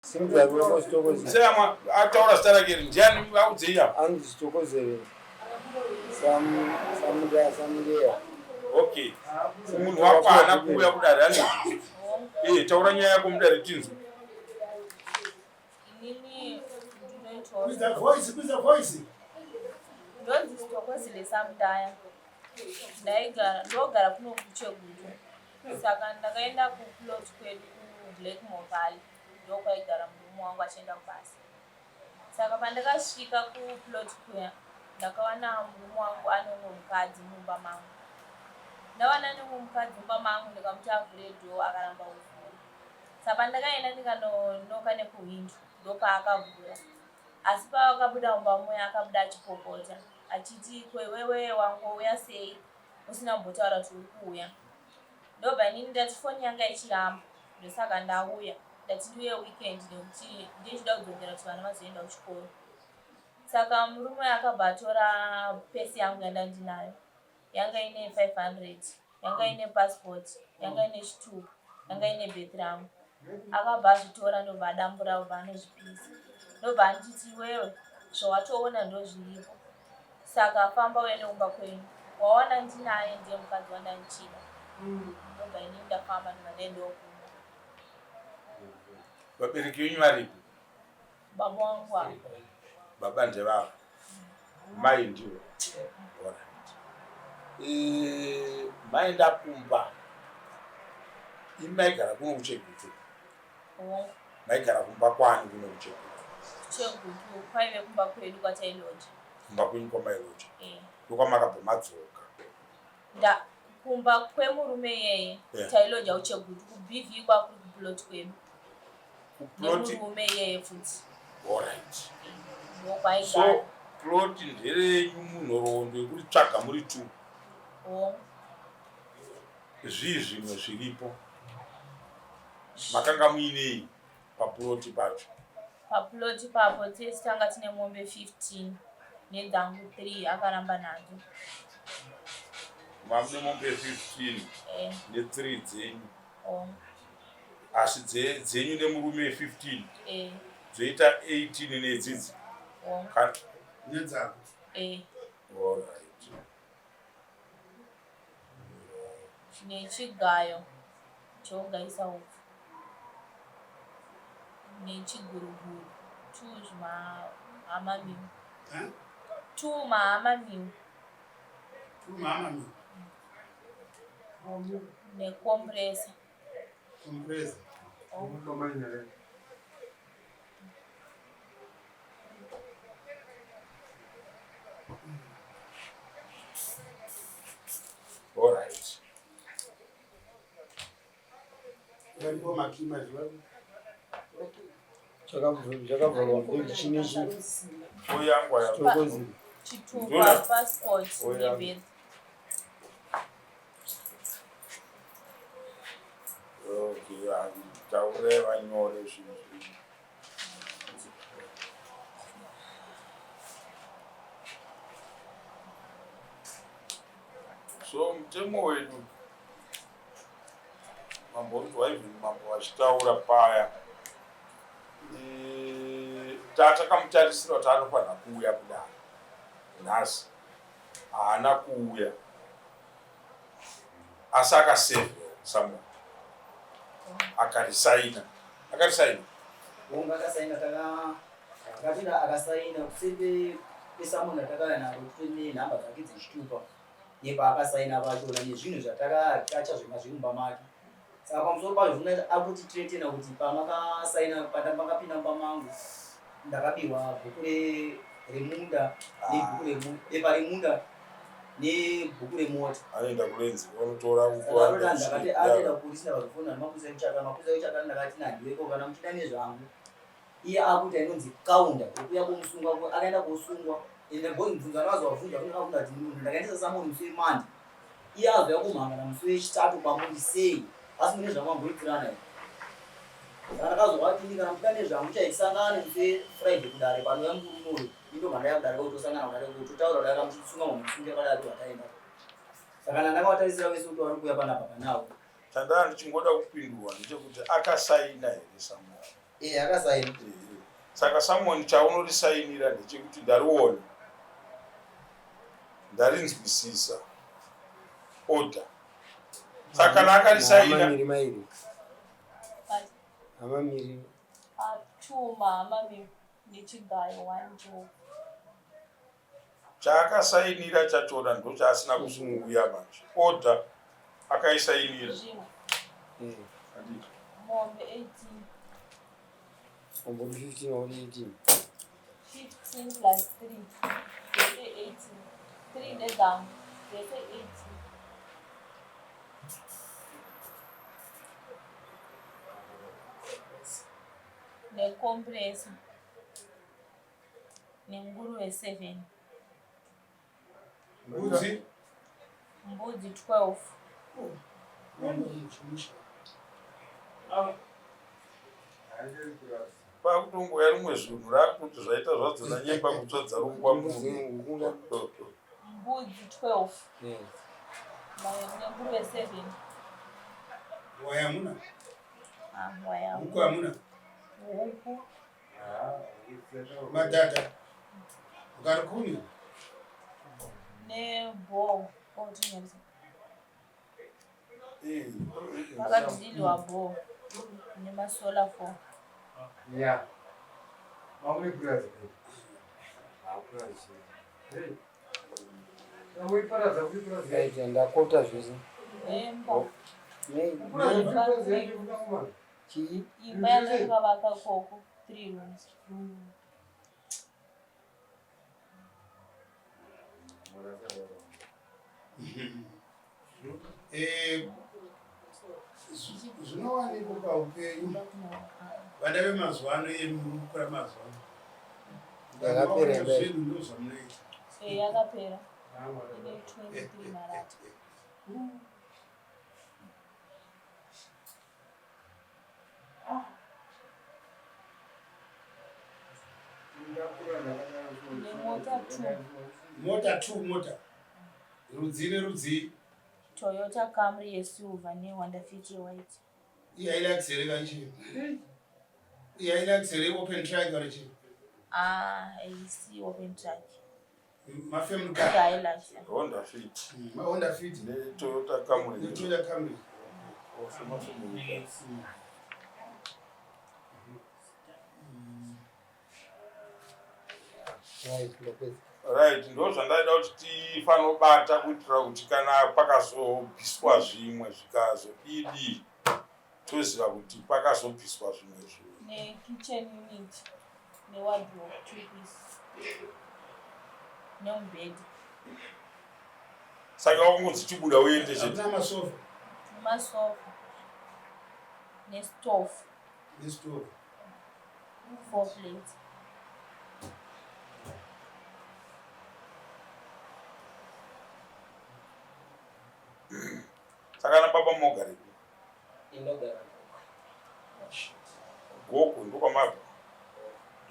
Simudza ruoko Sitokozile. Seyamwa ataura zita rake iri ndiani audzei apa. Anzi Sitokozile. Sam Samuda Samudeya. Okay. Munhu wako haana kuuya kudare ani? Eh, taura nyaya yako mudare tinzwe. Inini ndinoitwa Kuita voice, kuita voice. Ndonzi Sitokozile Samudaya. Ndaigara ndogara kuno kuChegutu. Saka ndakaenda kuplot kwedu kuBlackmore Valley ndokwaigara murume wangu achienda kubasa. Saka pandakasvika kuplot kuya ndakawana murume wangu ane umwe mukadzi mumba mangu. Ndawana nemumwe mukadzi mumba mangu ndikamuti avhure door akaramba kuvhura. Saka pandakaenda ndikanonoka nekuhwindo ndopaakavhura. Asi paakabuda mumba muya akabuda achipopota achiti ko iwewe wangouya sei usina kumbotaura kuti uri kuuya. Ndobva inini ndati foni yanga ichiramba ndosaka ndauya ndati ndiuye weekend nekuti ndichida kudzokera kuti vana vazoenda kuchikoro. Saka murume akabva atora pesi yangu yandandinayo yanga ine 500 yanga ine passport yanga ine chitupa yanga ine birth rangu akabva azvitora ndobva adambura obva anozvipisa ndobva anditi iwewe zvawatoona ndozviripo Saka famba uende kumba kwenyu. Wawana ndinaye ndiye mukadzi wandandichida. Ndobva inini ndafamba ndobva ndaendawo kumba. Vabereki venyu varipi? Baba wangu ava. Baba ndevavo. Mai ndivo. Alright. Eh, maenda kumba. Imi maigara kuno kuChegutu. Hongu. Maigara kumba kwani kuno kuChegutu? Chegutu kwaive kumba kwedu kwatailoja. Kumba kwenyu kwamailoja? Eh. Ndokwamakabva madzoka? Nda kumba kwemurume iyeye Yeah. tailoja kuChegutu kuBV kwakuri kuplot kwedu. Kuplot? Nemurume iyeye futi. Alright. Ndokwaigara. So plot nderenyu munhoroondo yekuritsvaga muri two. Hongu. Zvii zvimwe zviripo? Makanga muinei paplot pacho? Paplot ipapo tese tanga tine mombe 15 nedzangu 3 akaramba nadzo. Mamune mombe 15 Eh, ne3 dzenyu. hongu. Asi dzenyu nemurume 15 Eh, dzoita 18 nedzidzi. hongu. Nedzako. Eh, Alright. Nechigayo chokugaisa upfu nechiguruguru two zvimahamamiu Eh? two mahamamiu Two mahamamiu. Nekompresa. Compressor. Oh. All right. Varipo makima zviva. Chakavharwa mberi chine chi Oyangwa ya. Sitokozile. Chitupa, passport Oya. nebirth. Okay, taure vanyore zvinhu. So mutemo wedu mambonzwa even mambo vachitaura paya eh, tatakamutarisira kuti anofanira kuuya kudare nhasi haana kuuya asi akasevhewa samuel akarisaina akarisaina Hongu akasaina taka takatoenda akasaina kuseri kwesamona takauya naro titori nenhamba dzake dzechitupa nepaakasaina pachona nezvinhu zvatakatacha zvanga zviri mumba make saka pamusoro pazvo zvinoita akutitretena kuti pamakasaina pandakapinda mumba mangu ndakabirwa bhuku remunda nebhuku bepa remunda nebhuku remota anoenda kulenzi vanotora ndakati anoenda kupolisi ndakazofona nemapurisa ekuchakara mapurisa ekuchakara ndakati nandiweko kana muchida nezvangu iye akuita inonzi kaunda yekuya komusungwa akaenda kosungwa ende ndabvunza ndakazovabvunza kune vakunda kuti munhu ndakaendesa samoni musi wemande iye azouya kumhangana musi wechitatu kwamuri sei asi mune zvamamboitirana here saka ndakazovati ini kana muchida nezvangu chaisangane musi wefriday kudare panouya murume uyu indobva ndaya kudare kotosangana kudare kototaura kudare kamuchisunga musunge padare zvataenda saka ndandakavatarisira vese kuti vari kuuya panapa panawo Chandanga ndichingoda kupindurwa ndechekuti akasaina here Samuel? Eh, akasaina. Saka someone chaunorisainira ndechekuti ndariona, ndarinzwisisa order. Saka kana akarisaina Hamamiri mairi. Hamamiri. Two mahamamiri nechigayo one job. Chaakasainira chachona ndochaasina kuzouya manje. Order akaisainira. Zvimwe. Eh. Handiti? Mombe 18. Ombori 15 or 18. 15 plus 3 zvese 18. 3 ndedzangu zvese 18. Necompressor nenguruve 7. Mbudzi. Mbudzi 12. Kwakutongoya rimwe zvinhu rakuti zvaita zvadzona nyemba kutsva dzarungwa Mbudzi munhu. Mbudzi 12. Eh. Nenguruve 7. Hwai hamuna? Hwai. Huku hamuna? Huku. Madhadha. Ukarikuni? Nebhoo. Otinyarisa. Pakadhiliwa bhoo nemasolar 4. Yeah. Mamwe purazi. Hapurazi. Hey. Uiparadza kuipurazi. Right, ndakota zvese. Emba. Nei? Purazi yacho kuda Chii? Imba yandakavaka koko 3 rooms. Eh, zvinowanikwa paupenyu vana vemazuva ano yemukura mazuva ano. Yakapera imba iyi. Zvinhu ndozvamunoita. Eh, yakapera. Ine 23 marata. Nemota 2. Mota two mota. Rudzii nerudzii? Toyota Camry yesilver neHonda Fit yewhite. Iya Hilux here kana chii? Iya Hilux here open truck kana chii? Ah, haisi open truck. Mafamily car. Hilux. Honda Fit. Mahonda Fit. NeToyota Camry. NeToyota Camry. Ose mafamily cars. Right, ndapedza. Right, ndo zvandaida kuti tifanobata kuitira kuti kana pakazobviswa zvimwe zvikazodidi toziva kuti pakazobviswa zvimwe zvinhu. Nekitchen unit newardrobe 2 piece. Nemubhedha. Saka wakungonzi chibuda uende chete. Hakuna masofa. Nemasofa. Nestove. Nestove. 4 plates. Saka na baba mogarepi? Inogara. Gogo ndokwamabva.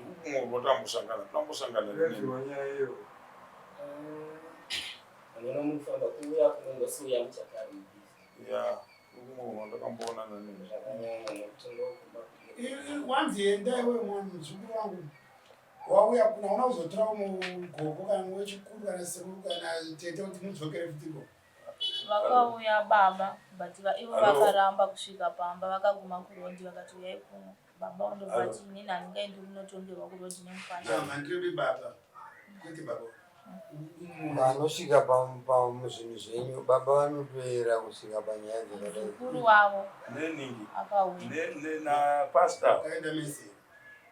Ndikukumwe tambosangana, tambosangana rinini. Nyaya iyo. Anoona mufamba kuuya kunongosiuya muchakari. Ya, ndikukumwe ndakamboonana nini. Zvakanyanya nekuti ndokumba. Wanzi enda iwe mwana muzukuru wangu. Wauya kuna una kuzotora mugogo kana wechikuru kana sekuru kana tete kuti mudzokere futiko. Vakauya baba but ivo Hello? vakaramba kusvika pamba, vakaguma kurodhi vakati uyai kuno. Baba ondobva Hello? ati inini handingaendi kunotongerwa kurodhi nemufana. Mandiri baba. Kwete baba. Vanosvika pamuzvinhu zvenyu baba vanotoera kusvika panyaya dzakadai. Muzukuru wavo Neningi. akauya. Na pastor. Akaenda mese.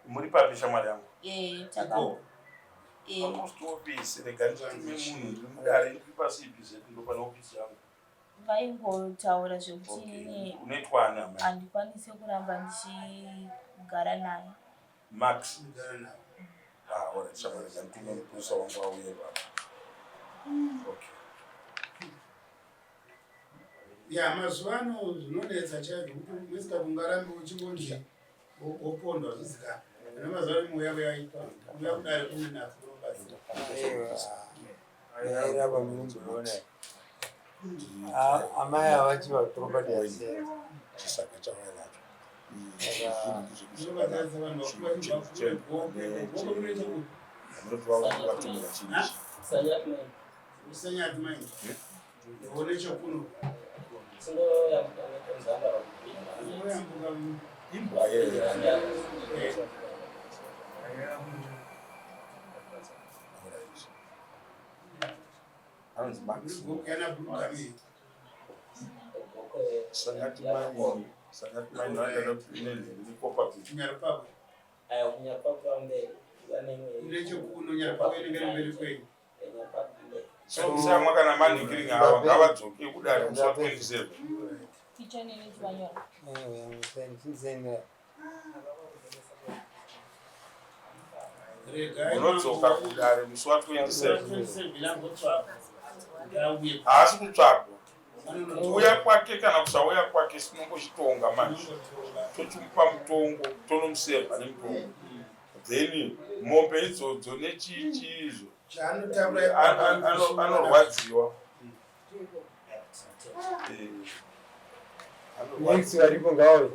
Muri papi shamwari yangu? Eh, taka Iko. eh Papost office rega nditume munhu ndiri mudare ndiri paCPZ ndopane ofisi yangu. Vaingotaura zvekuti Okay. inini Unoitwa ani amai? handikwanisi kuramba ndichigara naye. Max. Kugara navo. Ah, alright, shamwari rega nditume mupurisa wangu auye baba. Okay. Ya, mazuva ano zvinonetsa chaizvo kuti musika kungarambe uchingonzi wopondwa zvizikanwa. Ana mazuva ano muuya kuyaitwa kuuya kudare kunonatsa kunobatsira. Yaira pamunomboona. Amai havati vaproperty yasiya. Chisaga chauya nacho. Unovatarisa vanhu vakuru vachibva kure, Gokwe, Gokwe munoita kupi? Sanyati mai. Usanyati mai. Ndione chekuno. Singoyambuka nekonzamba Unoyambuka Imbwa yeye. Anonzi Max. Gokwe yana Blue Sanyati mai, Sanyati mai ndoanoda kuti ine Nyarupakwe. Aya kunyarupakwe mberi. Nechekuno Nyarupakwe inenge iri mberi kwenyu. So musamwa kana manhikiringi ava ngavadzoke kudare musi wa 27. Ticha nini chivanyora. Ndisainira. Regai. Unodzoka kudare musi wa 27. 27 lambotsvagwa. Ngauye. Haasi kutsvagwa. Vanonotora. Kuuya kwake kana kusauya kwake tinongochitonga manje. Vanongotora. Tochimupa mutongo tonomusevha nemutongo. Then mombe idzodzo nechichi izvo Chaanotaura anorwadziwa. Next varipo ngavauye.